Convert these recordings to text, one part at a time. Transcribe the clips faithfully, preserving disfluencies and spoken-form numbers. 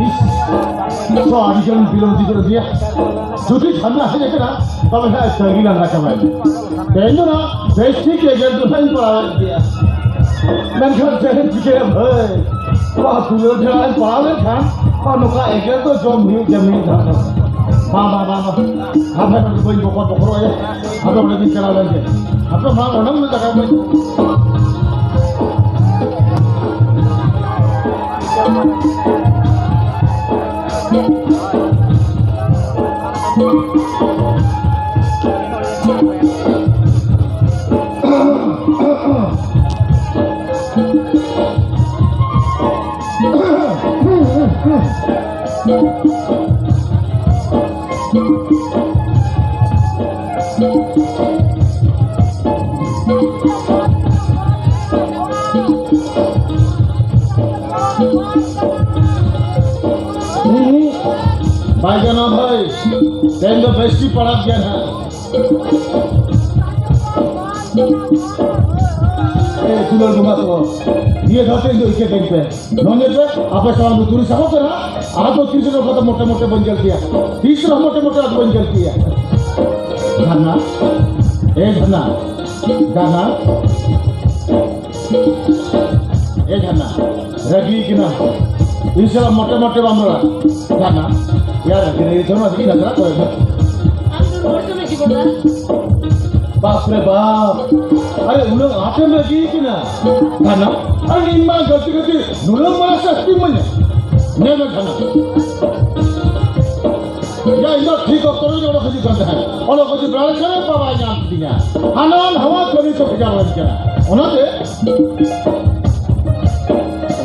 ᱤᱥ, ᱛᱚ ᱟᱹᱰᱤ ᱜᱟᱱ ᱵᱤᱞᱚᱢ ᱤᱫᱤ ᱜᱚᱫ ᱜᱮᱭᱟ᱾ ᱡᱩᱫᱤ ᱡᱷᱟᱨᱱᱟ ᱦᱮᱡ ᱟᱠᱟᱱᱟ, ᱛᱚᱵᱮ ᱦᱟᱸᱜ ᱛᱟᱺᱜᱤ ᱞᱟᱸᱜᱟ ᱪᱟᱵᱟᱭᱮᱱᱟ᱾ ᱛᱮᱦᱮᱧ ᱫᱚ ᱱᱟᱜ ᱵᱮᱥ ᱴᱷᱤᱠ ᱮᱜᱮᱨ ᱫᱚ ᱱᱟᱜ ᱤᱧ ᱯᱟᱲᱟᱣᱮᱫ ᱜᱮᱭᱟ᱾ ᱢᱮᱱᱠᱷᱟᱱ ᱪᱮᱫ ᱮᱢ ᱪᱤᱠᱟᱹᱭᱟ ᱵᱷᱟᱹᱭ? ᱱᱚᱣᱟ ᱫᱩᱞᱟᱹᱲ ᱡᱷᱟᱲᱟ ᱨᱮ ᱯᱟᱲᱟᱣ ᱞᱮᱱᱠᱷᱟᱱ, ᱟᱨ ᱱᱚᱝᱠᱟ ᱮᱜᱮᱨ ᱫᱚ ᱡᱚᱢ ᱦᱩᱭᱩᱜ ᱜᱮᱭᱟ ᱢᱤᱫ ᱫᱷᱟᱣ ᱫᱚ᱾ ᱵᱟᱝ, ᱵᱟᱝ, ᱵᱟᱝ, ᱵᱟᱝ᱾ ᱦᱟᱯᱮ ᱱᱚᱰᱮ ᱵᱟᱹᱧ ᱵᱚᱠᱚᱨ ᱵᱚᱠᱚᱨᱚᱜᱼᱟ᱾ ᱟᱫᱚ ᱚᱸᱰᱮ ᱜᱤᱧ ᱪᱟᱞᱟᱣ ᱞᱮᱱ ᱜᱮ᱾ ᱟᱯᱮ ᱢᱟ ᱚᱱᱟ ᱩᱱᱟᱹᱜ ᱫᱟᱠᱟ ᱠᱚ᱾ ᱦᱩᱸ, ᱦᱩᱸ᱾ ᱵᱟᱭ ᱜᱟᱱᱚᱜᱼᱟ ᱵᱷᱟᱹᱭ, ᱛᱮᱦᱮᱧ ᱫᱚ ᱵᱮᱥ ᱴᱷᱤᱠ ᱯᱟᱲᱟᱜ ᱜᱮᱭᱟ ᱱᱟᱦᱟᱜ᱾ ᱮ, ᱫᱩᱞᱟᱹᱲ ᱵᱚᱸᱜᱟ ᱛᱟᱠᱚ, ᱱᱤᱭᱟᱹ ᱫᱷᱟᱣ ᱛᱮ ᱤᱧ ᱫᱚ ᱤᱠᱟᱹ ᱠᱟᱹᱧ ᱯᱮ᱾ ᱱᱚᱜᱼᱚᱭ ᱧᱮᱞ ᱯᱮ, ᱟᱯᱮ ᱥᱟᱶ ᱫᱚ ᱛᱩᱨᱩᱭ ᱥᱟᱵᱚᱜ ᱠᱟᱱᱟ, ᱟᱫᱚ ᱛᱤᱥ ᱨᱮᱦᱚᱸ ᱵᱟᱫᱟ ᱢᱚᱴᱮ ᱢᱚᱴᱮ ᱵᱟᱹᱧ ᱧᱮᱞ ᱯᱮᱭᱟ᱾ ᱛᱤᱥ ᱨᱮᱦᱚᱸ ᱢᱚᱴᱮ ᱢᱚᱴᱮ ᱟᱫᱚ ᱵᱟᱹᱧ ᱧᱮᱞ ᱯᱮᱭᱟ᱾ ᱫᱷᱟᱱᱟ, ᱮ ᱫᱷᱟᱱᱟ, ᱫᱷᱟᱱᱟ, ᱮ ᱫᱷᱟᱱᱟ, ᱨᱟᱹᱜᱤ ᱠᱟᱱᱟ᱾ ᱤᱧ ᱥᱟᱞᱟᱜ ᱢᱚᱴᱮ ᱢᱚᱴᱮ ᱵᱟᱢ ᱨᱚᱲᱟ᱾ ᱫᱷᱟᱱᱟ, ᱭᱟ ᱨᱟᱹᱜᱤ ᱨᱟᱹᱜᱤ ᱛᱮᱢᱟ ᱨᱟᱹᱜᱤ ᱱᱟᱜᱽᱨᱟ ᱠᱚᱨᱮ ᱫᱚ᱾ ᱟᱢ ᱫᱚ ᱨᱚᱲ ᱠᱟᱱᱟ ᱡᱤᱵᱚᱱ ᱫᱟ᱾ ᱵᱟᱯ ᱨᱮ ᱵᱟᱯ! ᱟᱨᱮ, ᱩᱱᱟᱹᱜ ᱟᱸᱴᱮᱢ ᱨᱟᱹᱜᱤ ᱠᱟᱱᱟ? ᱫᱷᱟᱱᱟ, ᱟᱨᱮ, ᱤᱧ ᱢᱟ ᱜᱟᱹᱞᱛᱤ ᱜᱟᱹᱞᱛᱤ ᱱᱩᱱᱟᱹᱜ ᱢᱟᱨᱟᱝ ᱥᱟᱹᱥᱛᱤ ᱤᱢᱟᱹᱧᱟ? ᱧᱮᱞ ᱢᱮ ᱫᱷᱟᱱᱟ᱾ ᱭᱟ, ᱤᱧ ᱫᱚ ᱴᱷᱤᱠ ᱚᱠᱛᱚ ᱨᱮᱜᱮ ᱚᱰᱚᱠ ᱦᱤᱡᱩᱜ ᱠᱟᱱ ᱛᱟᱦᱮᱸᱫ᱾ ᱚᱰᱚᱠ ᱦᱤᱡᱩᱜ ᱵᱮᱲᱟ ᱞᱮᱠᱷᱟᱱ ᱵᱟᱵᱟᱭ ᱧᱟᱢ ᱠᱤᱫᱤᱧᱟ᱾ ᱦᱟᱱᱟ ᱱᱟᱣᱟ ᱠᱟᱹᱢᱤ ᱵᱷᱮᱡᱟ ᱟᱹᱧ ᱠᱟᱱᱟ᱾ ᱚᱱᱟᱛᱮ,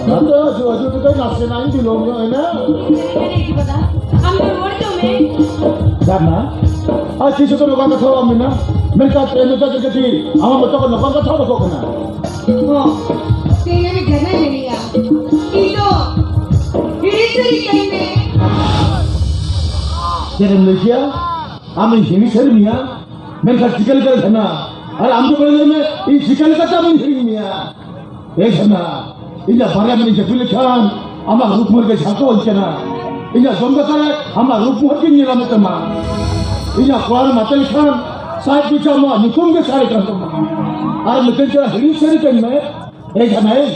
ᱚᱱᱟᱛᱮ ᱦᱤᱡᱩᱜ, ᱦᱤᱡᱩᱜ ᱛᱮᱫᱚ ᱱᱟᱥᱮᱱᱟᱜ ᱤᱧ ᱵᱤᱞᱚᱢ ᱧᱚᱜ ᱮᱱᱟ᱾ ᱦᱮᱸ, ᱦᱮᱸ, ᱦᱮᱸ, ᱵᱟᱵᱟ᱾ ᱟᱢ ᱫᱚ ᱨᱩᱣᱟᱹᱲ ᱦᱤᱡᱩᱜ ᱢᱮ᱾ ᱡᱷᱟᱨᱱᱟ, ᱟᱨ ᱛᱤᱥ ᱦᱚᱸᱛᱚ ᱱᱚᱝᱠᱟᱱ ᱠᱟᱛᱷᱟ ᱵᱟᱢ ᱢᱮᱱᱟ᱾ ᱢᱮᱱᱠᱷᱟᱱ ᱛᱮᱦᱮᱧ ᱫᱚ ᱪᱮᱫ ᱠᱷᱟᱹᱛᱤᱨ ᱟᱢᱟᱜ ᱢᱚᱪᱟ ᱠᱷᱚᱱ ᱱᱚᱝᱠᱟᱱ ᱠᱟᱛᱷᱟ ᱩᱰᱩᱠᱚᱜ ᱠᱟᱱᱟ? ᱦᱚᱸ, ᱛᱮᱦᱮᱧ ᱟᱹᱰᱤ ᱡᱷᱟᱨᱱᱟᱭ ᱢᱮᱱᱮᱜᱼᱟ᱾ ᱤᱧ ᱫᱚ ᱦᱤᱲᱤᱧ ᱥᱟᱹᱨᱤ ᱠᱟᱹᱧ ᱢᱮ᱾ ᱪᱮᱫ ᱮᱢ ᱞᱟᱹᱭ ᱠᱮᱭᱟ? ᱟᱢᱤᱧ ᱦᱤᱲᱤᱧ ᱥᱟᱹᱨᱤ ᱢᱮᱭᱟ? ᱢᱮᱱᱠᱷᱟᱱ ᱪᱤᱠᱟᱹ ᱞᱮᱠᱟᱨᱮ ᱡᱷᱟᱨᱱᱟ? ᱟᱨ ᱟᱢ ᱫᱚ ᱵᱟᱲᱟᱭ ᱞᱟᱹᱭ ᱢᱮ, ᱤᱧ ᱪᱤᱠᱟᱹ ᱞᱮᱠᱟᱛᱮ ᱟᱢᱤᱧ ᱦᱤᱲᱤᱧ ᱢᱮᱭᱟ? ᱮ ᱡᱷᱟᱨᱱᱟ, ᱤᱧᱟᱜ ᱵᱟᱨᱭᱟ ᱢᱮᱫ ᱤᱧ ᱡᱟᱹᱯᱤᱫ ᱞᱮᱠᱷᱟᱱ ᱟᱢᱟᱜ ᱨᱩᱯ ᱢᱚᱦᱚᱨ ᱜᱮ ᱡᱷᱟᱞᱠᱟᱣ ᱟᱹᱧ ᱠᱟᱱᱟ᱾ ᱤᱧᱟᱜ ᱡᱚᱢ ᱫᱟᱠᱟ ᱨᱮ ᱟᱢᱟᱜ ᱨᱩᱯ ᱢᱚᱦᱚᱨ ᱜᱤᱧ ᱧᱮᱞ ᱧᱟᱢᱮᱫ ᱛᱟᱢᱟ᱾ ᱤᱧᱟᱜ ᱠᱚᱲᱟ ᱨᱮᱢ ᱟᱛᱮ ᱞᱮᱠᱷᱟᱱ ᱥᱟᱡᱽ ᱜᱚᱪᱷᱟ ᱟᱢᱟᱜ ᱧᱩᱛᱩᱢ ᱜᱮ ᱥᱟᱨᱮ ᱠᱟᱱ ᱛᱟᱢᱟ᱾ ᱟᱨ ᱢᱤᱫᱴᱮᱱ ᱪᱮᱬᱮ ᱦᱤᱲᱤᱧ ᱥᱟᱹᱨᱤ ᱠᱟᱹᱧ ᱢᱮ᱾ ᱮ ᱡᱷᱟᱨᱱᱟ, ᱮ᱾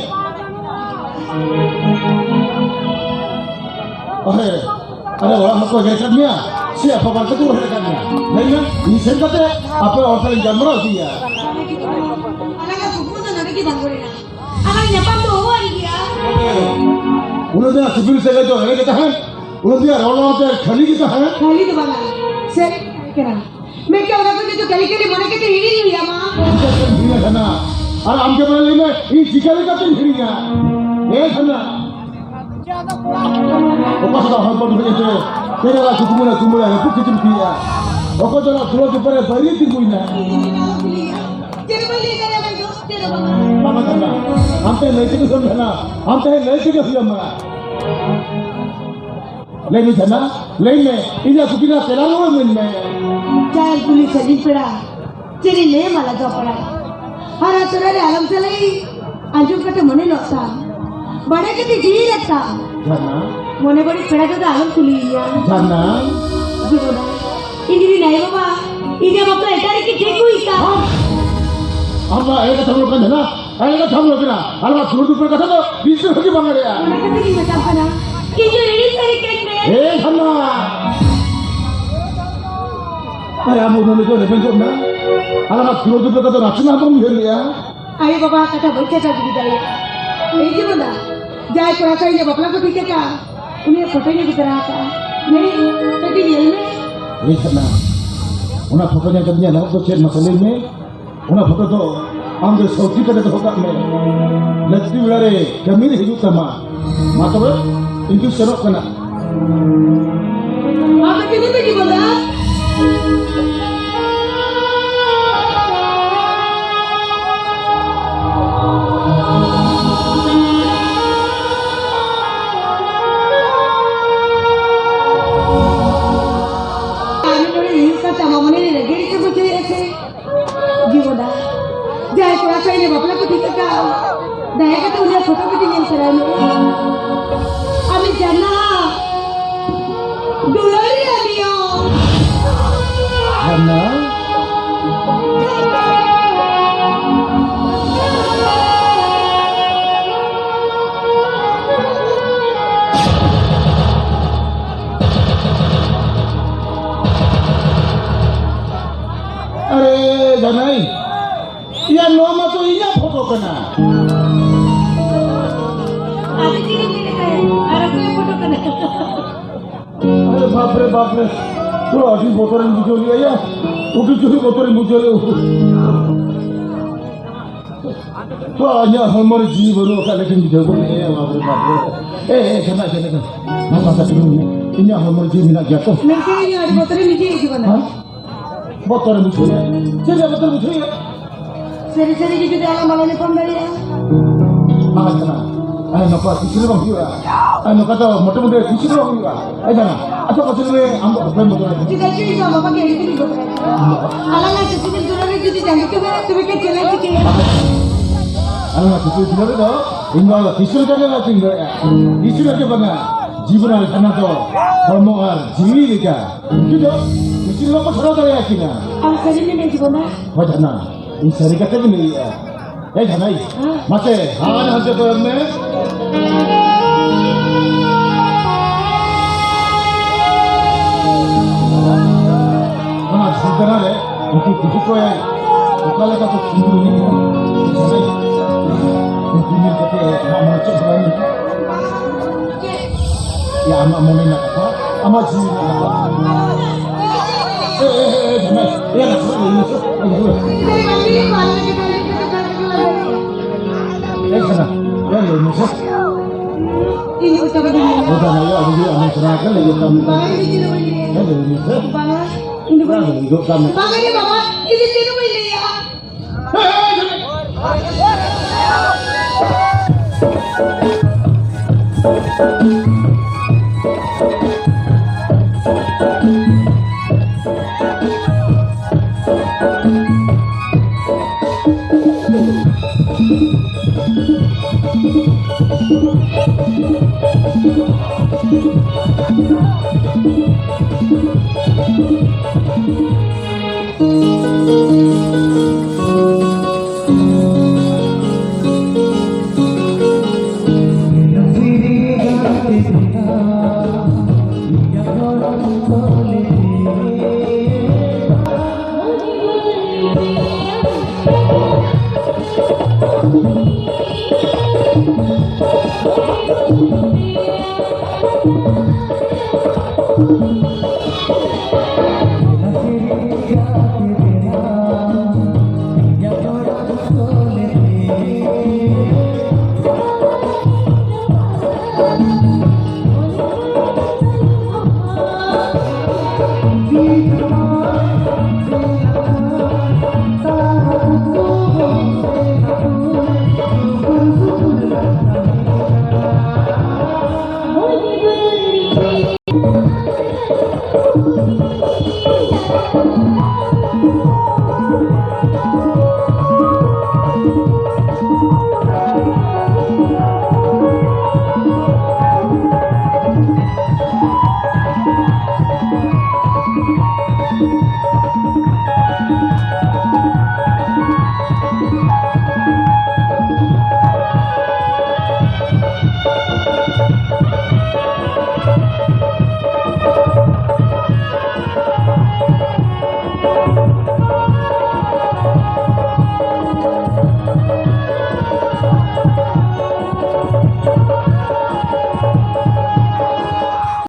ᱚᱦᱮ, ᱟᱨᱮ ᱚᱲᱟᱜ ᱦᱚᱲ ᱠᱚ ᱮᱜᱮᱨ ᱟᱠᱟᱫ ᱢᱮᱭᱟ ᱥᱮ ᱟᱯᱟ ᱵᱟᱨᱮ ᱛᱮᱠᱚ ᱮᱜᱮᱨ ᱟᱠᱟᱫ ᱢᱮᱭᱟ? ᱞᱟᱹᱭ ᱢᱮ, ᱤᱧ ᱥᱮᱱ ᱠᱟᱛᱮ ᱟᱯᱮ ᱚᱲᱟᱜ ᱨᱮᱧ ᱜᱟᱞᱢᱟᱨᱟᱣ ᱤᱫᱤᱭᱟ᱾ ᱟᱞᱟᱝᱟᱜ ᱠᱩᱠᱢᱩ ᱫᱚ ᱱᱚᱰᱮ ᱜᱮ ᱵᱟᱝ ᱜᱚᱲᱮᱱᱟ᱾ ᱟᱞᱟᱝ ᱧᱟᱯᱟᱢ ᱫᱚ ᱦᱚᱦᱚ ᱟᱹᱱᱤᱡ ᱜᱮᱭᱟ᱾ ᱩᱱᱟᱹᱜ ᱫᱤᱱ ᱥᱤᱵᱤᱞ ᱥᱟᱹᱜᱟᱹᱭ ᱫᱚ ᱮᱲᱮ ᱜᱮ ᱛᱟᱦᱮᱸᱱ, ᱩᱱᱟᱹᱜ ᱫᱤᱱ ᱨᱚᱲ ᱨᱚᱲ ᱛᱮ ᱠᱷᱟᱹᱞᱤ ᱜᱮ ᱛᱟᱦᱮᱸᱱ᱾ ᱠᱷᱟᱹᱞᱤ ᱫᱚ ᱵᱟᱝᱟ, ᱥᱟᱹᱨᱤ ᱜᱮ ᱛᱟᱦᱮᱸ ᱠᱟᱱᱟ᱾ ᱢᱮᱱᱠᱷᱟᱱ ᱚᱱᱟ ᱠᱚ ᱡᱚᱛᱚ ᱠᱷᱟᱹᱞᱤ ᱠᱷᱟᱹᱞᱤ ᱢᱚᱱᱮ ᱠᱟᱛᱮ ᱦᱤᱲᱤᱧ ᱦᱩᱭ ᱟᱢᱟ᱾ ᱪᱤᱠᱟᱹᱛᱮᱢ ᱦᱤᱲᱤᱧᱟ ᱡᱷᱟᱨᱱᱟ? ᱟᱨ ᱟᱢ ᱜᱮ ᱢᱟᱲᱟᱝ ᱞᱟᱹᱭ ᱢᱮ, ᱤᱧ ᱪᱤᱠᱟᱹ ᱞᱮᱠᱟᱛᱮᱧ ᱦᱤᱲᱤᱧᱟ? ᱮ ᱡᱷᱟᱨᱱᱟ, ᱚᱠᱟ ᱥᱮᱫ ᱦᱚᱲ ᱵᱟᱹᱱᱩᱜ ᱦᱮᱡ ᱮᱱᱛᱮ, ᱛᱮᱨᱮ ᱞᱟ ᱠᱩᱠᱢᱩ ᱨᱮ ᱠᱩᱢᱵᱽᱲᱩ ᱨᱟᱹᱯᱩᱫ ᱠᱟᱛᱮᱢ ᱛᱤᱭᱟ᱾ ᱚᱠᱚᱭ ᱫᱚ ᱱᱚᱣᱟ ᱫᱩᱣᱟᱹᱨ ᱪᱩᱯᱟᱹ ᱨᱮ ᱵᱟᱹᱭᱨᱤ ᱛᱤᱸᱜᱩᱭᱮᱱᱟ? ᱪᱮᱫ ᱵᱟᱹᱧ ᱞᱟᱹᱭ ᱫᱟᱲᱮᱭᱟᱜᱼᱟ, ᱤᱧ ᱫᱚ ᱪᱮᱫ ᱦᱚᱸ ᱵᱟᱝᱟ᱾ ᱵᱟᱝᱟ ᱡᱷᱟᱨᱱᱟ, ᱟᱢ ᱛᱮ ᱞᱟᱹᱭ ᱛᱮᱜᱮ ᱦᱩᱭ ᱟᱢᱟ, ᱟᱢ ᱛᱮ ᱞᱟᱹᱭ ᱛᱮᱜᱮ ᱦᱩᱭ ᱟᱢᱟ᱾ ᱞᱟᱹᱭ ᱢᱮ ᱡᱷᱟᱨᱱᱟ, ᱞᱟᱹᱭ ᱢᱮ, ᱤᱧᱟᱜ ᱠᱩᱠᱞᱤ ᱨᱮᱱᱟᱜ ᱛᱮᱞᱟ ᱨᱩᱣᱟᱹᱲ ᱟᱹᱧ ᱢᱮ᱾ ᱡᱟᱭ ᱠᱩᱞᱤ ᱥᱟᱺᱜᱤᱧ ᱯᱮᱲᱟ, ᱪᱮᱫ ᱤᱧ ᱞᱟᱹᱭ ᱟᱢᱟ ᱞᱟᱡᱟᱣ ᱯᱟᱲᱟ? ᱦᱟᱨᱟ ᱛᱚᱨᱟ ᱨᱮ ᱟᱞᱚᱢ ᱪᱟᱞᱟᱜ ᱤᱧ, ᱟᱸᱡᱚᱢ ᱠᱟᱛᱮ ᱢᱚᱱᱮ ᱞᱚᱜ ᱛᱟᱢ, ᱵᱟᱲᱟᱭ ᱠᱟᱛᱮ ᱡᱤᱣᱤ ᱞᱮ ᱛᱟᱢ᱾ ᱡᱷᱟᱨᱱᱟ᱾ ᱢᱚᱱᱮ ᱵᱟᱹᱲᱤᱡ ᱯᱮᱲᱟ ᱠᱚᱫᱚ ᱟᱞᱚᱢ ᱠᱩᱞᱤᱭᱤᱧᱟ᱾ ᱡᱷᱟᱨᱱᱟ᱾ ᱡᱤᱵᱚᱱᱟ, ᱤᱧ ᱨᱤᱱ ᱟᱭᱳ ᱵᱟᱵᱟ ᱤᱧᱟᱜ ᱵᱟᱯᱞᱟ ᱮᱴᱟᱜ ᱨᱮᱠᱤ ᱴᱷᱤᱠ ᱦᱩᱭ ᱠᱟᱱ? ᱟᱢ, ᱟᱢ ᱢᱟ ᱮᱲᱮ ᱠᱟᱛᱷᱟᱢ ᱨᱚᱲ ᱠᱟᱱ ᱡᱷᱟᱨᱱᱟ, ᱮᱲᱮ ᱠᱟᱛᱷᱟᱢ ᱨᱚᱲ ᱠᱟᱱᱟ᱾ ᱟᱞᱚ ᱥᱩᱨ ᱫᱩᱯᱩᱨ ᱠᱟᱛᱷᱟ ᱫᱚ ᱵᱤᱥ ᱫᱤᱱ ᱦᱚᱸ ᱵᱟᱝ ᱮᱲᱮᱜᱼᱟ᱾ ᱚᱱᱟ ᱠᱷᱟᱹᱛᱤᱨ ᱤᱧ ᱢᱮᱛᱟᱢ ᱠᱟᱱᱟ, ᱤᱧ ᱫᱚ ᱦᱤᱲᱤᱧ ᱥᱟᱹᱨᱤ ᱠᱟᱹᱧ ᱢᱮ᱾ ᱮ ᱡᱷᱟᱨᱱᱟ, ᱟᱨᱮ ᱟᱢ ᱩᱱᱟᱹᱜ ᱞᱮᱠᱟ ᱨᱮᱵᱮᱱ ᱠᱚᱜ ᱢᱮ᱾ ᱟᱞᱮ ᱢᱟ ᱥᱩᱨ ᱫᱩᱯᱩᱨ ᱠᱟᱛᱷᱟ ᱫᱚ ᱱᱟᱥᱮ ᱱᱟᱜ ᱵᱟᱢ ᱩᱭᱦᱟᱹᱨ ᱞᱮᱜᱼᱟ᱾ ᱟᱭᱳ ᱵᱟᱵᱟ ᱠᱟᱛᱷᱟ ᱵᱟᱹᱧ ᱪᱟᱪᱟ ᱜᱤᱰᱤ ᱫᱟᱲᱮᱭᱟᱜᱼᱟ᱾ ᱮᱭ ᱡᱮ ᱵᱟᱵᱟ, ᱡᱟᱦᱟᱸᱭ ᱠᱚᱲᱟ ᱥᱟᱶ ᱤᱧᱟᱹᱜ ᱵᱟᱯᱞᱟ ᱠᱚ ᱴᱷᱤᱠ ᱟᱠᱟᱫᱼᱟ, ᱩᱱᱤᱭᱟᱜ ᱯᱷᱳᱴᱳᱧ ᱟᱹᱜᱩ ᱛᱚᱨᱟ ᱟᱠᱟᱫᱼᱟ᱾ ᱱᱮ, ᱠᱟᱹᱴᱤᱡ ᱧᱮᱞ ᱢᱮ᱾ ᱮ ᱡᱷᱟᱨᱱᱟ, ᱚᱱᱟ ᱯᱷᱳᱴᱳ ᱧᱮᱞ ᱠᱟᱛᱮ ᱤᱧᱟᱹᱜ ᱱᱟᱦᱟᱜ ᱫᱚ ᱪᱮᱫ ᱢᱟᱥᱮ ᱞᱟᱹᱭ ᱢᱮ? ᱚᱱᱟ ᱯᱷᱳᱴᱳ ᱫᱚ ᱟᱢ ᱫᱚ ᱥᱟᱹᱣᱛᱤ ᱠᱟᱛᱮ ᱫᱚᱦᱚ ᱠᱟᱜ ᱢᱮ᱾ ᱞᱟᱹᱠᱛᱤ ᱵᱮᱲᱟ ᱨᱮ ᱠᱟᱹᱢᱤ ᱨᱮ ᱦᱤᱡᱩᱜ ᱛᱟᱢᱟ᱾ ᱢᱟ ᱛᱚᱵᱮ, ᱤᱧ ᱫᱚᱧ ᱥᱮᱱᱚᱜ ᱠᱟᱱᱟ᱾ ᱟᱫᱚ ᱛᱤᱱᱟᱹᱜ ᱯᱮ ᱡᱤᱵᱚᱱ ᱫᱟ? ᱟᱨ ᱱᱚᱰᱮ ᱦᱩᱭᱩᱜ ᱠᱟᱱ ᱛᱟᱢᱟ, ᱢᱚᱱᱮ ᱨᱮ ᱨᱟᱹᱜᱤ ᱜᱮ ᱵᱩᱡᱷᱟᱹᱣᱮᱫᱼᱟ ᱥᱮ? ᱡᱤᱵᱚᱱᱟ, ᱡᱟᱦᱟᱸᱭ ᱠᱚᱲᱟ ᱥᱟᱶ ᱤᱧ ᱵᱟᱯᱞᱟ ᱠᱚ ᱴᱷᱤᱠ ᱟᱠᱟᱫ, ᱫᱟᱭᱟ ᱠᱟᱛᱮ ᱩᱱᱤᱭᱟᱜ ᱯᱷᱳᱴᱳ ᱠᱟᱹᱴᱤᱡ ᱧᱮᱞ ᱥᱟᱱᱟᱭᱮᱫ ᱢᱮᱭᱟ᱾ ᱟᱢᱤᱡ ᱡᱟᱱᱟ, ᱫᱩᱞᱟᱹᱲᱤᱭᱟᱹ ᱢᱤᱭᱚ᱾ ᱡᱟᱱᱟ? ᱟᱨᱮ ᱡᱟᱱᱟᱭ, ᱤᱭᱟ, ᱱᱚᱣᱟ ᱢᱟ ᱛᱚ ᱤᱧᱟᱹᱜ ᱯᱷᱳᱴᱳ ᱠᱟᱱᱟ᱾ ᱟᱫᱚ ᱪᱮᱫ ᱮᱢ ᱢᱮᱱᱮᱫ ᱛᱟᱦᱮᱸᱫ? ᱟᱨ ᱚᱠᱚᱭᱟᱜ ᱯᱷᱳᱴᱳ ᱠᱟᱱᱟ? ᱟᱨᱮ ᱵᱟᱯ ᱨᱮ, ᱵᱟᱯ ᱨᱮ᱾ ᱛᱚ ᱟᱹᱰᱤ ᱵᱚᱛᱚᱨᱤᱧ ᱵᱩᱡᱷᱟᱹᱣ ᱞᱮᱜᱼᱟ ᱭᱟ᱾ ᱟᱹᱰᱤ ᱡᱳᱨ ᱵᱚᱛᱚᱨᱤᱧ ᱵᱩᱡᱷᱟᱹᱣ ᱞᱮᱜᱼᱟ᱾ ᱛᱚ ᱤᱧᱟᱹᱜ ᱦᱚᱲᱢᱚ ᱨᱮ ᱡᱤᱣᱤ ᱵᱟᱹᱱᱩᱜ ᱟᱠᱟᱫ ᱞᱮᱠᱟᱧ ᱵᱩᱡᱷᱟᱹᱣ ᱜᱚᱫ ᱞᱮᱜᱼᱟ ᱭᱟ, ᱵᱟᱯ ᱨᱮ, ᱵᱟᱯ ᱨᱮ᱾ ᱮ, ᱮ, ᱡᱟᱱᱟ, ᱡᱟᱱᱟ, ᱡᱟᱱᱟ᱾ ᱢᱟ, ᱢᱟ, ᱢᱟ, ᱤᱧᱟᱹᱜ ᱦᱚᱲᱢᱚ ᱨᱮ ᱡᱤᱣᱤ ᱢᱮᱱᱟᱜ ᱜᱮᱭᱟ ᱛᱚ? ᱢᱮᱱᱠᱷᱟᱱ ᱤᱧ ᱟᱹᱰᱤ ᱵᱚᱛᱚᱨᱤᱧ ᱵᱩᱡᱷᱟᱹᱣᱮᱫ ᱠᱟᱱᱟ᱾ ᱦᱮᱸ? ᱵᱚᱛᱚᱨᱮᱢ ᱵᱩᱡᱷᱟᱹᱣᱮᱫᱼᱟ? ᱪᱮᱫ ᱨᱮᱭᱟᱜ ᱵᱚᱛᱚᱨᱮᱢ ᱵᱩᱡᱷᱟᱹᱣᱮᱫᱼᱟ? ᱥᱟᱹᱨᱤ ᱥᱟᱹᱨᱤ ᱜᱮ ᱡᱩᱫᱤ ᱟᱞᱟᱝ ᱵᱟᱞᱟᱝ ᱧᱟᱯᱟᱢ ᱫᱟᱲᱮᱭᱟᱜᱼᱟ᱾ ᱵᱟᱝ ᱠᱟᱱᱟ᱾ ᱟᱨ ᱱᱚᱝᱠᱟ ᱠᱩᱥᱤ ᱫᱚ ᱵᱟᱝ ᱦᱩᱭᱩᱜᱼᱟ᱾ ᱟᱨ ᱱᱚᱝᱠᱟ ᱫᱚ ᱢᱚᱴᱮ ᱢᱚᱴᱮ ᱠᱩᱥᱤ ᱫᱚ ᱵᱟᱝ ᱦᱩᱭᱩᱜᱼᱟ᱾ ᱮ ᱡᱟᱱᱟ, ᱟᱪᱪᱷᱟ, ᱠᱩᱥᱤ ᱢᱮ, ᱟᱢ ᱫᱚ ᱚᱠᱚᱭᱮᱢ ᱵᱚᱛᱚᱨᱟᱭ ᱠᱟᱱᱟ? ᱪᱮᱫᱟᱜ ᱪᱚ ᱤᱧ ᱫᱚ ᱟᱢ ᱵᱟᱵᱟ ᱜᱮ ᱟᱹᱰᱤ ᱡᱳᱨᱤᱧ ᱵᱚᱛᱚᱨᱟᱭ ᱠᱟᱱᱟ᱾ ᱟᱞᱟᱝ ᱟᱜ ᱠᱩᱥᱤ ᱫᱚ ᱫᱩᱞᱟᱹᱲ ᱨᱮ ᱡᱩᱫᱤ ᱡᱟᱸᱜᱮ ᱠᱚ ᱢᱮᱱᱟᱜ, ᱛᱚᱵᱮ ᱠᱷᱟᱱ ᱪᱮᱫ ᱞᱟᱝ ᱪᱤᱠᱟᱹᱭᱟ? ᱟᱞᱟᱝ ᱟᱜ ᱠᱩᱥᱤ ᱫᱩᱞᱟᱹᱲ ᱨᱮᱫᱚ ᱤᱧ ᱫᱚ ᱤᱥᱚᱨ ᱡᱟᱸᱜᱟ ᱨᱮ ᱛᱤᱸᱜᱩ ᱫᱟᱲᱮᱭᱟᱜᱼᱟ᱾ ᱤᱥᱚᱨ ᱜᱮ ᱵᱟᱝᱟ, ᱡᱤᱵᱚᱱ ᱟᱨ ᱡᱟᱱᱟ ᱫᱚ ᱦᱚᱲᱢᱚ ᱟᱨ ᱡᱤᱣᱤ ᱞᱮᱠᱟ᱾ ᱩᱱᱠᱤᱱ ᱫᱚ ᱠᱩᱥᱤ ᱫᱚ ᱵᱟᱠᱚ ᱪᱷᱟᱰᱟᱣ ᱫᱟᱲᱮᱭᱟᱠᱤᱱᱟ᱾ ᱟᱢ ᱥᱟᱹᱨᱤᱢ ᱢᱮᱱᱮᱫ ᱡᱤᱵᱚᱱᱟ? ᱦᱳᱭ ᱡᱟᱱᱟ, ᱤᱧ ᱥᱟᱹᱨᱤ ᱠᱟᱛᱷᱟ ᱜᱤᱧ ᱞᱟᱹᱭᱮᱜᱼᱟ᱾ ᱮ ᱡᱟᱱᱟᱭ, ᱦᱮᱸ? ᱢᱟᱥᱮ ᱦᱟᱱ ᱦᱟᱱᱛᱮ ᱠᱚᱭᱚᱜ ᱢᱮ᱾ ᱚᱱᱟ ᱡᱷᱟᱢᱮᱞᱟ ᱨᱮ ᱩᱱᱠᱩ ᱫᱤᱠᱩ ᱠᱚ ᱚᱠᱟ ᱞᱮᱠᱟ ᱠᱚ ᱠᱷᱤᱞᱰᱩ ᱮᱱᱮᱡ ᱠᱟᱱᱟ, ᱩᱱᱠᱩ ᱧᱮᱞ ᱠᱟᱛᱮ ᱟᱢᱟᱜ ᱢᱚᱱᱮ ᱪᱮᱫ ᱦᱚᱸ ᱵᱟᱭ ᱢᱮᱱ ᱠᱮᱫᱟ? ᱭᱟ, ᱟᱢᱟᱜ ᱢᱚᱱᱮ ᱨᱮᱱᱟᱜ ᱠᱟᱛᱷᱟ, ᱟᱢᱟᱜ ᱡᱤᱣᱤ ᱨᱮᱱᱟᱜ ᱠᱟᱛᱷᱟ᱾ ᱵᱟᱝᱟ, ᱤᱧ ᱫᱚ ᱪᱮᱫ ᱦᱚᱸ ᱵᱟᱹᱧ ᱞᱟᱹᱭᱟ᱾